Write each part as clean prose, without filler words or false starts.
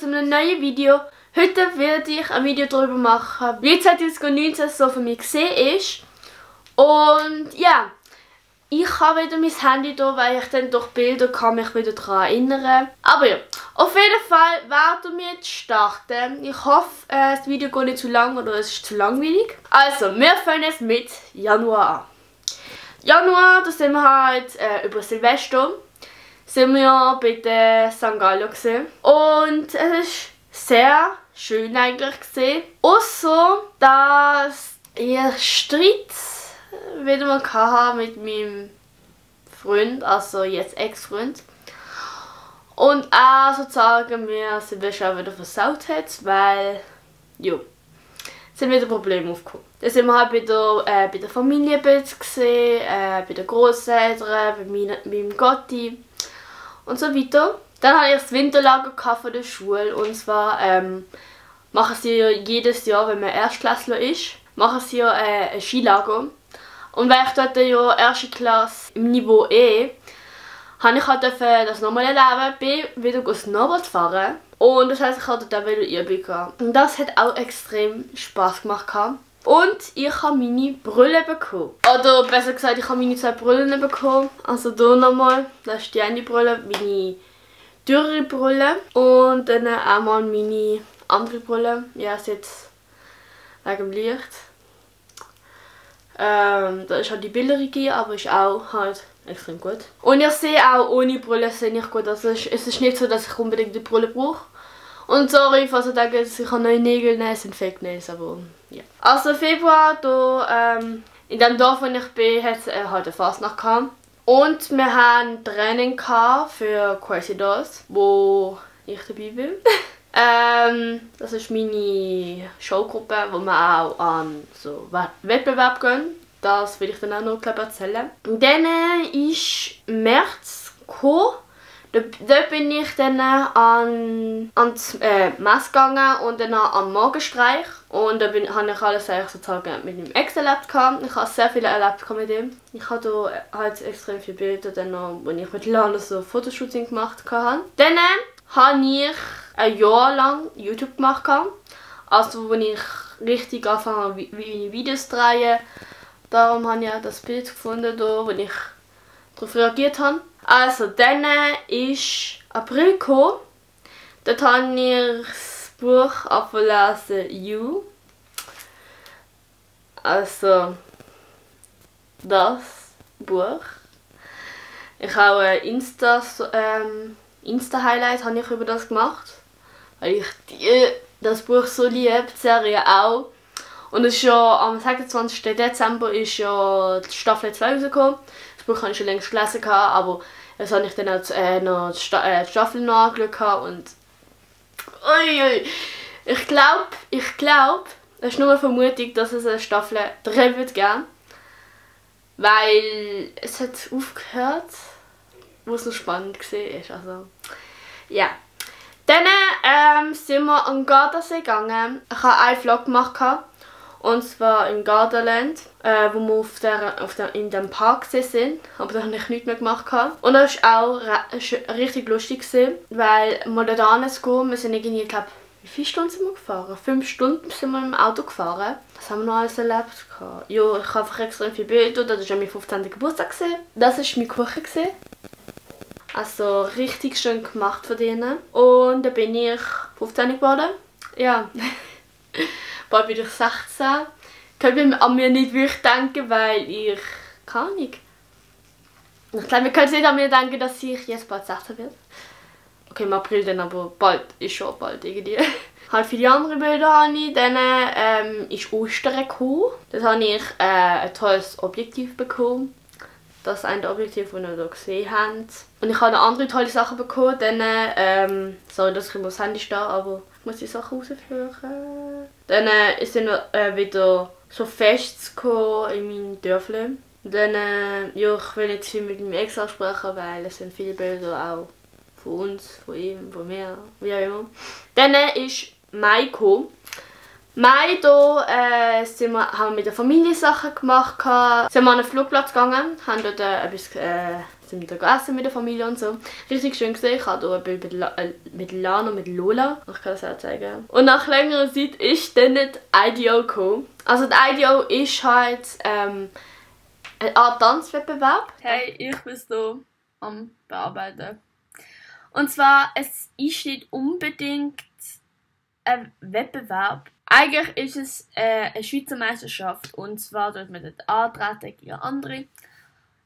zu einem neuen Video. Heute werde ich ein Video darüber machen, wie 2019 so für mich gesehen ist. Und ja, ich habe wieder mein Handy hier, weil ich dann durch Bilder kann mich wieder daran erinnern. Aber ja, auf jeden Fall werden wir jetzt starten. Ich hoffe, das Video geht nicht zu lang oder es ist zu langweilig. Also, wir fangen jetzt mit Januar an. Januar, da sind wir halt über Silvester. Sind wir bei der St. Gallen gesehen. Und es ist sehr schön eigentlich gesehen. Außer, dass ich Streit wieder mal hatte mit meinem Freund, also jetzt Ex-Freund. Und er sozusagen mir Silvester wieder versaut hat, weil, ja, sind wieder Probleme aufgekommen. Dann sind wir halt wieder bei der Familie gesehen, bei den Großeltern, bei meinem Gotti und so weiter. Dann hatte ich das Winterlager von der Schule, und zwar machen sie ja jedes Jahr, wenn man Erstklässler ist, machen sie ja ein Skilager. Und weil ich dort ja erste Klasse im Niveau E, habe ich halt das nochmal erleben, bin wieder Snowboard fahren. Und das heisst, ich hatte dort wieder Übung gehabt. Und das hat auch extrem Spass gemacht. Und ich habe meine Brille bekommen. Oder besser gesagt, ich habe meine zwei Brillen bekommen. Also hier nochmal, das ist die eine Brille, meine teure Brille. Und dann einmal meine andere Brille. Ja, ist jetzt wegen dem Licht. Da ist halt die billigere, aber ist auch halt extrem gut. Und ich sehe auch ohne Brille sehe ich gut. Also es ist nicht so, dass ich unbedingt die Brille brauche. Und sorry, falls ihr denkt, ich habe neue Nägel, nein, es sind Fake Nails, aber ja. Also Februar, da, in dem Dorf, wo ich bin, hat es halt eine Fasnacht gehabt. Und wir hatten Training für Crazy Dolls, wo ich dabei bin. Das ist meine Showgruppe, wo wir auch an so Wettbewerb gehen. Das will ich dann auch noch erzählen. Und dann ist März gekommen. Dort bin ich dann ans Mess gegangen und dann am Morgenstreich. Und da habe ich alles sozusagen mit meinem Ex erlebt. Ich habe sehr viel erlebt mit ihm. Ich habe hier halt extrem viele Bilder, dann noch, wo ich mit Lana so Fotoshooting gemacht habe. Dann habe ich ein Jahr lang YouTube gemacht. Also wo ich richtig angefangen habe, wie Videos zu drehen. Darum habe ich auch das Bild gefunden, wo ich darauf reagiert habe. Also dann ist April gekommen. Dort habe ich das Buch abgelesen, You. Also das Buch. Ich habe ein Insta-Highlight habe ich über das gemacht. Weil ich das Buch so liebe, die Serie auch. Und es ist ja am 26. Dezember ist ja die Staffel 2 rausgekommen. Das Buch habe ich schon längst gelesen, aber das habe ich dann auch noch die Staffel noch angeschaut. Und ui, ich glaube, es ist nur eine Vermutung, dass es eine Staffel 3 wird geben. Weil es hat aufgehört, wo es noch spannend war. Also, ja. Dann sind wir am Gardasee gegangen. Ich habe einen Vlog gemacht. Und zwar im Gardaland, wo wir in dem Park sind. Aber da habe ich nichts mehr gemacht. Und das war auch richtig lustig, weil wir da hinkommen, wir sind irgendwie, ich glaube, wie viele Stunden sind wir gefahren? 5 Stunden sind wir im Auto gefahren. Das haben wir noch alles erlebt. Ja, ich habe einfach extrem viele Bilder. Das war mein 15. Geburtstag. Das war mein Kuchen. Also richtig schön gemacht von denen. Und dann bin ich 15 geworden. Ja. Bald bin ich 16. Könnt ihr an mir nicht wirklich denken, weil ich... keine Ahnung. Ich glaube, wir können nicht an mir denken, dass ich jetzt bald 16 werde. Okay, im April dann, aber bald ist schon bald irgendwie. Halt viele andere Bilder habe ich. Dann ist Ostern gekommen. Dort habe ich ein tolles Objektiv bekommen. Das ist ein Objektiv, das ihr hier gesehen habt. Und ich habe noch andere tolle Sachen bekommen. Dann, sorry, dass ich das Handy stehe, aber ich muss die Sachen rausführen. Dann ist dann wieder so Fest in meinem Dörfli. Dann, ja, ich will nicht viel mit meinem Ex ansprechen, weil es sind viele Bilder auch von uns, von ihm, von mir, wie auch immer. Dann ist Mai gekommen. Mai da haben wir mit der Familie Sachen gemacht. Sind wir an einen Flugplatz gegangen, haben dort sind wir da gegessen mit der Familie und so. Richtig schön gesehen. Ich habe hier mit Lana und mit Lola. Ich kann das auch zeigen. Und nach längerer Zeit ist dann das IDO gekommen. Also das IDO ist halt eine Art Tanzwettbewerb. Hey, ich bin hier am Bearbeiten. Und zwar, es ist nicht unbedingt ein Wettbewerb. Eigentlich ist es eine Schweizer Meisterschaft und zwar dort man dort antreten gegen andere.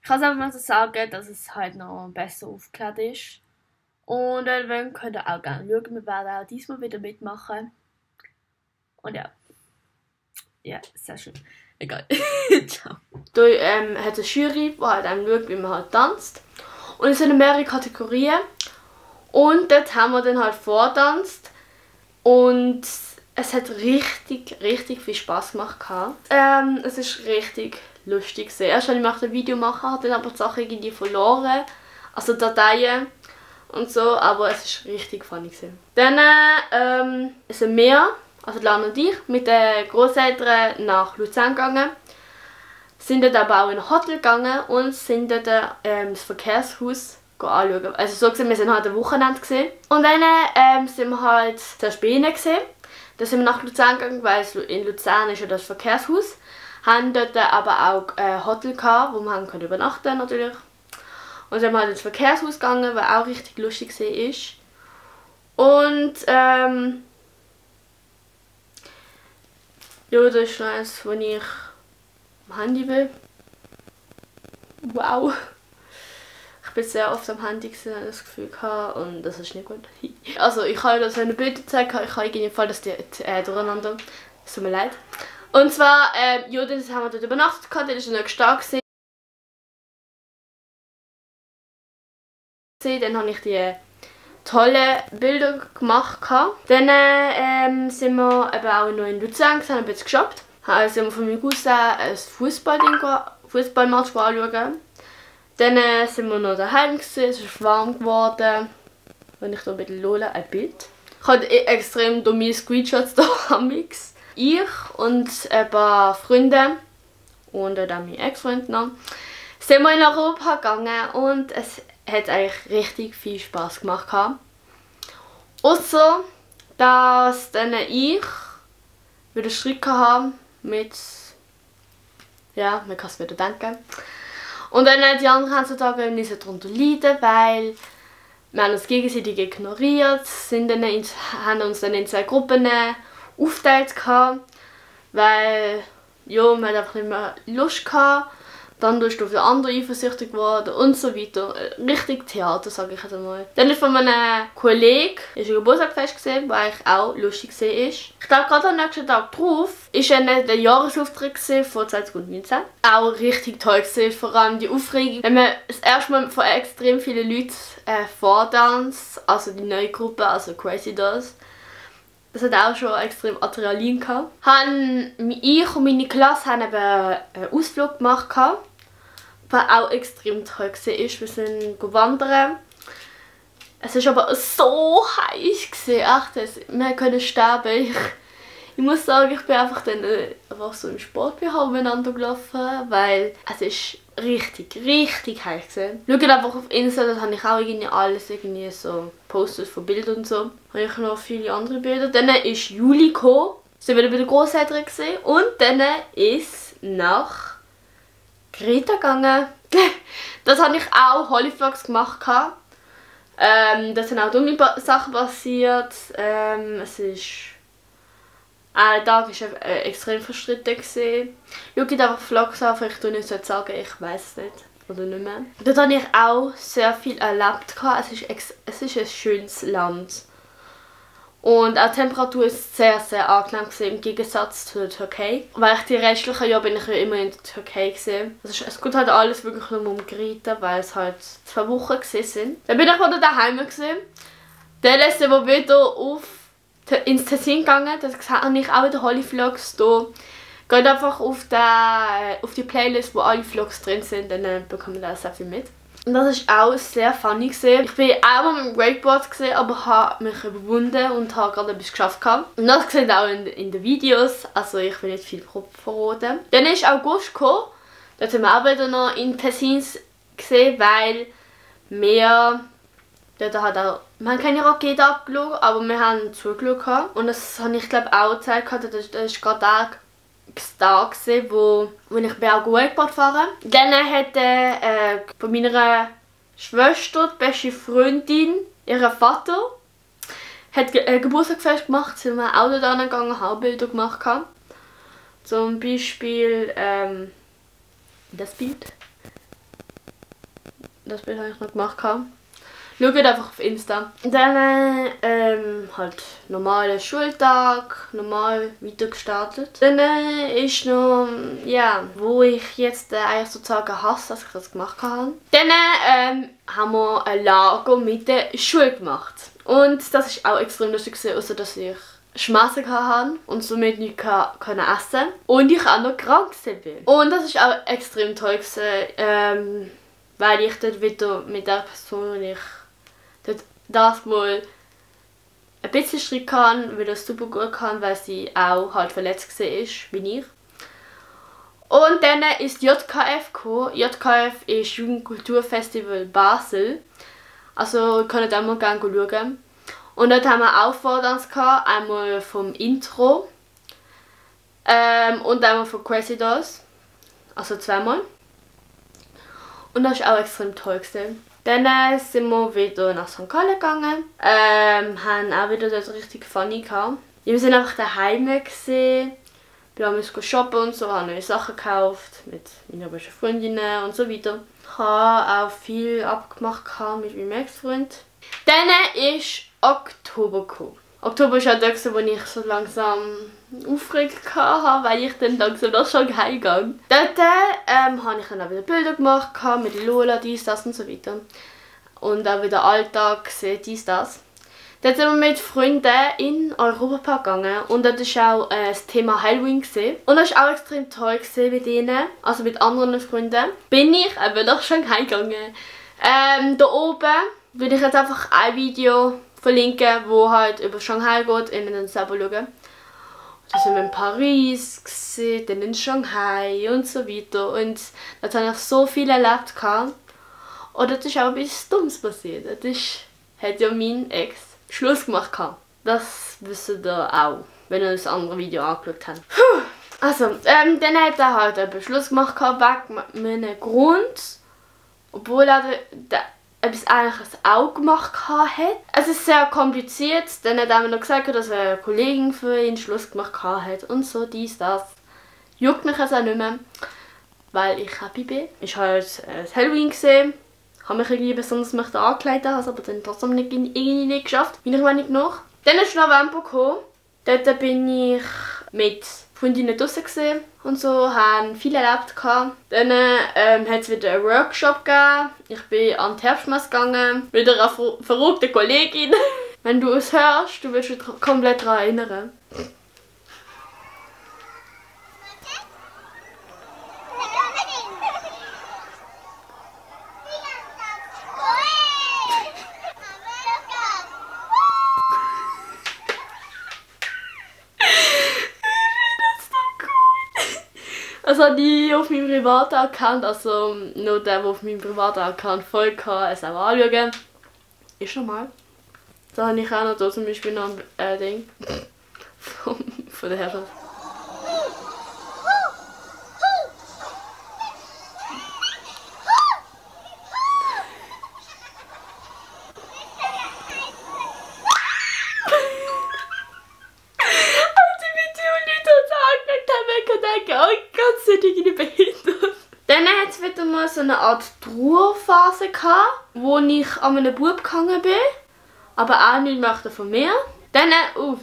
Ich kann es einfach mal so sagen, dass es halt noch besser aufgeklärt ist. Und wenn könnt ihr auch gerne schauen, wir werden auch diesmal wieder mitmachen. Und ja. Ja, sehr schön. Egal. Ciao. Da hat eine Jury, die halt einem schaut, wie man halt tanzt. Und es sind mehrere Kategorien. Und dort haben wir dann halt vortanzt. Und es hat richtig viel Spass gemacht. Es ist richtig lustig. Erst wollte ich ein Video machen, habe dann aber die Sachen irgendwie verloren. Also Dateien und so, aber es ist richtig funny. Dann sind wir, also Lana und ich, mit den Großeltern nach Luzern gegangen. Sind dort aber auch in ein Hotel gegangen und sind dort das Verkehrshaus anschauen. Also so gesehen, wir sind halt am Wochenende gesehen. Und dann sind wir halt zuerst bei ihnen gesehen. Dann sind wir nach Luzern gegangen, weil in Luzern ist ja das Verkehrshaus. Haben dort aber auch ein Hotel gehabt, wo wir übernachten konnten natürlich. Und sind wir halt ins Verkehrshaus gegangen, was auch richtig lustig war. Und ja, das ist noch eins, wo ich am Handy bin. Wow. Ich war sehr oft am Handy gesehen, habe das Gefühl gehabt, und das ist nicht gut. Also ich habe das in den Bildern gezeigt, ich habe irgendwie Fall, dass die durcheinander. Es tut mir leid. Und zwar, ja, dann haben wir dort übernachtet, der war noch stark. Dann habe ich die tollen Bilder gemacht. Dann sind wir eben auch noch in Luzern, haben ein bisschen geshoppt. Also sind wir von meinem Cousin ein Fußballmatch anschauen. Dann sind wir noch daheim gewesen, es ist warm geworden. Wenn ich hier mit Lola ein Bild. Ich habe extrem dumme Screenshots da am Mix. Ich und ein paar Freunde und dann mein Ex-Freund noch, sind wir in Europa gegangen und es hat eigentlich richtig viel Spass gemacht. Ausser, dass dann ich wieder Streit hatte mit, ja, man kann es wieder denken. Und dann die anderen haben sozusagen nicht darunter leiden, weil wir haben uns gegenseitig ignoriert, haben uns dann in 2 Gruppen aufgeteilt, weil ja, man hat einfach nicht mehr Lust gehabt. Dann ist auf den anderen eifersüchtig geworden und so weiter. Richtig Theater, sage ich jetzt einmal. Dann ist von meinem Kollegen ein Geburtstagsfest gesehen, was eigentlich auch lustig war. Ich glaube, gerade am nächsten Tag drauf war der Jahresauftritt von 2019. Auch richtig toll gewesen, vor allem die Aufregung. Wenn man das erste Mal von extrem vielen Leuten vortanzt, also die neue Gruppe, also Crazy Dolls. Das hat auch schon extrem Adrenalin gehabt. Ich und meine Klasse haben eben einen Ausflug gemacht, was auch extrem toll war. Wir sind wandern. Es war aber so heiß. Echt, wir können sterben. Ich muss sagen, ich bin einfach dann so im Sport-BH umeinander gelaufen, weil es ist richtig heiß war. Schaut einfach auf Insta, da habe ich auch irgendwie alles, irgendwie so Posters von Bildern und so. Habe ich noch viele andere Bilder. Dann ist Juli gekommen, sind wir bei den Großeltern gesehen und dann ist nach Kreta gegangen. Das habe ich auch Holyvlogs gemacht. Da sind auch dumme Sachen passiert. Der Tag war extrem verstritten. Schaut einfach Vlogs an, ich tue nicht sagen, ich weiß es nicht. Oder nicht mehr. Dort habe ich auch sehr viel erlebt. Es ist ein schönes Land. Und auch die Temperatur ist sehr angenehm im Gegensatz zu der Türkei. Weil die restlichen Jahre bin ich ja immer in der Türkei gesehen. Es geht halt alles wirklich nur um Kreta, weil es halt 2 Wochen waren. Dann bin ich wieder daheim gewesen. Der letzte, der wieder ins Tessin gegangen, das habe ich auch in den Holyvlogs hier. Geht einfach auf die Playlist, wo alle Vlogs drin sind, dann bekommt ihr da sehr viel mit. Und das war auch sehr funny. Ich war auch mit dem Wakeboard, aber habe mich überwunden und habe gerade etwas geschafft. Und das seht ihr auch in den Videos, also ich will nicht viel verraten. Dann ist August gekommen, dort haben wir auch wieder noch in Tessins gesehen, weil wir dort halt auch, wir haben keine Rakete abgeschaut, aber wir haben zugeschaut. Und das habe ich glaube auch gezeigt, das ist gerade der Tag, wo ich bei auch Wakeboard fahren. Dann hat von meiner Schwester, die beste Freundin, ihr Vater, hat Geburtstagsfest gemacht, sind wir auch dort angegangen, haben Bilder gemacht. Zum Beispiel das Bild. Das Bild habe ich noch gemacht. Schaut einfach auf Insta. Dann halt normaler Schultag, normal weiter gestartet. Dann ist noch, ja, wo ich jetzt eigentlich sozusagen hasse, dass ich das gemacht habe. Dann haben wir ein Lager mit der Schule gemacht. Und das war auch extrem lustig, außer dass ich Schmerzen hatte und somit nicht essen konnte. Und ich auch noch krank war. Und das war auch extrem toll, weil ich dort wieder mit der Person, die ich das mal ein bisschen Streit kann, weil das super gut kann, weil sie auch halt verletzt war, wie ich. Und dann ist JKF gekommen. JKF ist Jugendkulturfestival Basel. Also ihr könnt auch mal gerne schauen. Und dort haben wir auch Vortanz gehabt, einmal vom Intro und einmal von Crazy Dolls. Also zweimal. Und das war auch extrem toll. Dann sind wir wieder nach St. Gallen gegangen. Haben auch wieder dort richtig funny gehabt. Wir sind einfach daheim gesehen. Wir haben uns shoppen und so, haben neue Sachen gekauft mit meiner besten Freundinnen und so weiter. Ich habe auch viel abgemacht mit meinem Ex-Freund. Dann ist Oktober gekommen. Oktober ist auch der, wo ich so langsam aufgeregt hatte, weil ich dann langsam nach Shanghai gegangen. Dort habe ich dann auch wieder Bilder gemacht mit Lola, dies, das und so weiter. Und auch wieder Alltag gesehen, dies, das. Dort sind wir mit Freunden in Europapark gegangen und dort war auch das Thema Halloween. Und das war auch extrem toll mit ihnen, also mit anderen Freunden. Bin ich eben nach Shanghai gegangen. Da oben will ich jetzt einfach ein Video verlinken, wo halt über Shanghai geht, und dann selber schauen. Da sind wir in Paris, dann in Shanghai und so weiter. Und dort habe ich so viel erlebt. Und dort ist auch etwas Dummes passiert. Dort hat ja mein Ex Schluss gemacht. Das wisst ihr auch, wenn ihr das andere Video angeschaut habt. Also, dann hat er halt einen Schluss gemacht wegen einem Grund. Obwohl er etwas Ähnliches auch gemacht hat. Es ist sehr kompliziert. Dann hat er mir noch gesagt, dass eine Kollegin für ihn Schluss gemacht hat und so, dies, das. Juckt mich also auch nicht mehr, weil ich happy bin. Ich habe halt das Halloween gesehen. Ich habe mich irgendwie besonders angekleidet, habe es aber dann trotzdem irgendwie nicht geschafft, meiner Meinung nach. Dann ist November gekommen. Dort bin ich mit Freundinnen draussen gesehen und so, haben viel erlebt. Dann hat es wieder einen Workshop gegeben. Ich bin an die Herbstmesse gegangen, wieder eine verrückte Kollegin. Wenn du es hörst, du wirst dich komplett daran erinnern. Das habe ich auf meinem privaten Account, also nur der auf meinem privaten Account folgt, kann es auch anschauen. Ist normal. Da habe ich auch noch da zum Beispiel noch ein Ding von der Herrschaft. Dann hat es wieder mal so eine Art Trauerphase gehabt, wo ich an einem Bub gegangen bin, aber auch nicht möchte von mir. Dann,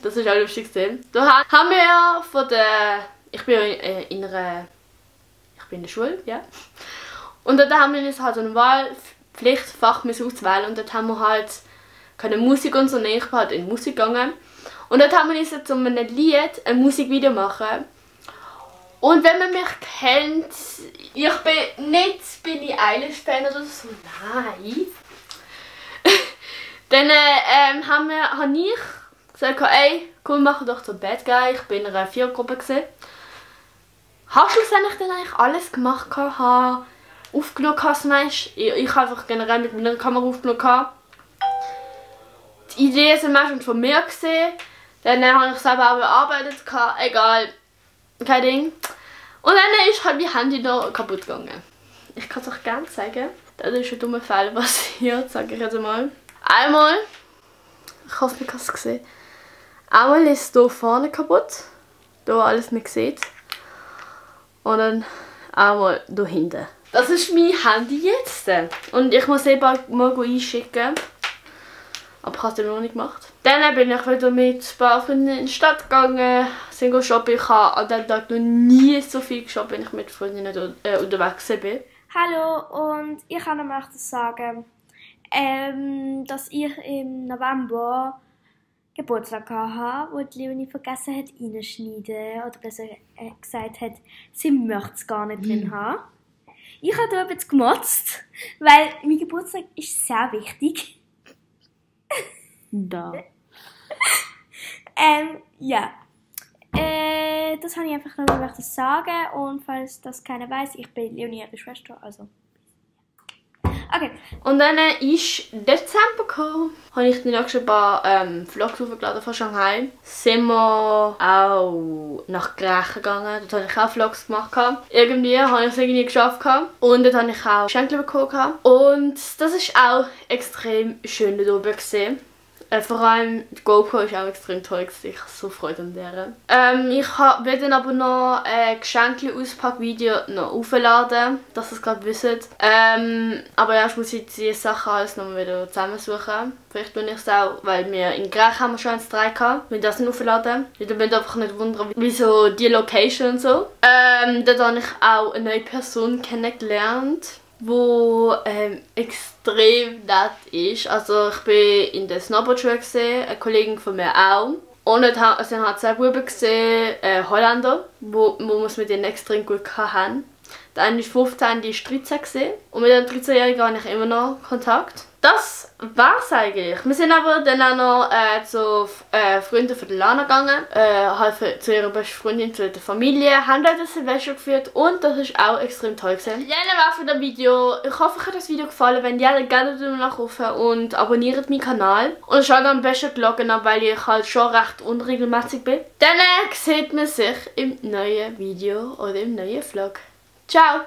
das ist auch lustig. Da haben wir ja von der, ich bin in der Schule, ja. Und dort haben wir uns halt so ein Wahlpflichtfach auswählen und dort haben wir halt keine Musik und so, nee, ich bin halt in Musik gegangen. Und dort haben wir uns zu einem Lied ein Musikvideo machen. Und wenn man mich kennt, ich bin nicht Billie Eilish Fan oder so, nein. Dann habe ich gesagt, ey, komm, mach doch zum Bad Guy. Ich bin in einer Vierergruppe gewesen. Hast du schlussendlich dann eigentlich alles gemacht, habe aufgenommen, was du meinst? Ich habe einfach generell mit meiner Kamera aufgenommen. Die Ideen sind meistens von mir gesehen. Dann habe ich selber auch bearbeitet, egal, kein Ding. Und dann ist halt mein Handy noch kaputt gegangen. Ich kann es euch gerne zeigen. Da ist ein dummer Fehler passiert, sage ich jetzt mal. Einmal, ich hoffe, man kann es sehen. Einmal ist hier vorne kaputt. Hier alles nicht sieht. Und dann einmal hier hinten. Das ist mein Handy jetzt. Und ich muss eben mal einschicken. Aber ich habe es noch nicht gemacht. Dann bin ich wieder mit ein paar Freunden in die Stadt gegangen, sind shoppen. Ich habe an diesem Tag noch nie so viel geshoppt, wenn ich mit Freundinnen unterwegs bin. Hallo, und ich kann noch sagen, dass ich im November Geburtstag hatte, wo die Leonie vergessen hat reinschneiden. Oder besser gesagt hat, sie möchte es gar nicht drin haben. Ich habe da jetzt gemotzt, weil mein Geburtstag ist sehr wichtig. Da. Ja. Das habe ich einfach noch mal sagen. Und falls das keiner weiß, ich bin Leonie, ihre Schwester, also. Okay. Und dann ist Dezember gekommen. Habe ich die nächsten paar Vlogs hochgeladen von Shanghai. Sind wir auch nach Grächen gegangen. Dort habe ich auch Vlogs gemacht. Irgendwie habe ich es irgendwie geschafft. Und dort habe ich auch Geschenke bekommen. Und das ist auch extrem schön dort oben gesehen. Vor allem die GoPro ist auch extrem toll. Ich habe so Freude an der. Ich werde dann aber noch ein Geschenke-Auspack-Video noch aufladen, dass ihr es gerade wisst. Aber erst muss ich die Sachen alles noch wieder zusammensuchen. Vielleicht tue ich es auch, weil wir in Gräch haben wir schon eins 3 gehabt. Wir das nicht aufladen. Ihr müsst einfach nicht wundern, wieso die Location und so. Dort habe ich auch eine neue Person kennengelernt, wo extrem nett ist. Also ich bin in der Snowboardschule gesehen, eine Kollegin von mir auch. Und es sind halt 2 Buben gesehen, Holländer, wo wir es mit denen extrem gut hatten. Der eine ist 15, die ist 13 gesehen. Und mit dem 13-Jährigen habe ich immer noch Kontakt. Das war's eigentlich. Wir sind aber dann auch noch zu Freunden von der Lana gegangen. Halt zu ihrer besten Freundin, zu der Familie. Haben dort das Silvester geführt und das ist auch extrem toll gewesen. Ja, das war's für das Video. Ich hoffe, euch hat das Video gefallen. Wenn ja, dann gerne Daumen nach oben und abonniert meinen Kanal. Und schaut am besten die Glocke an, weil ich halt schon recht unregelmäßig bin. Dann sieht man sich im neuen Video oder im neuen Vlog. Ciao!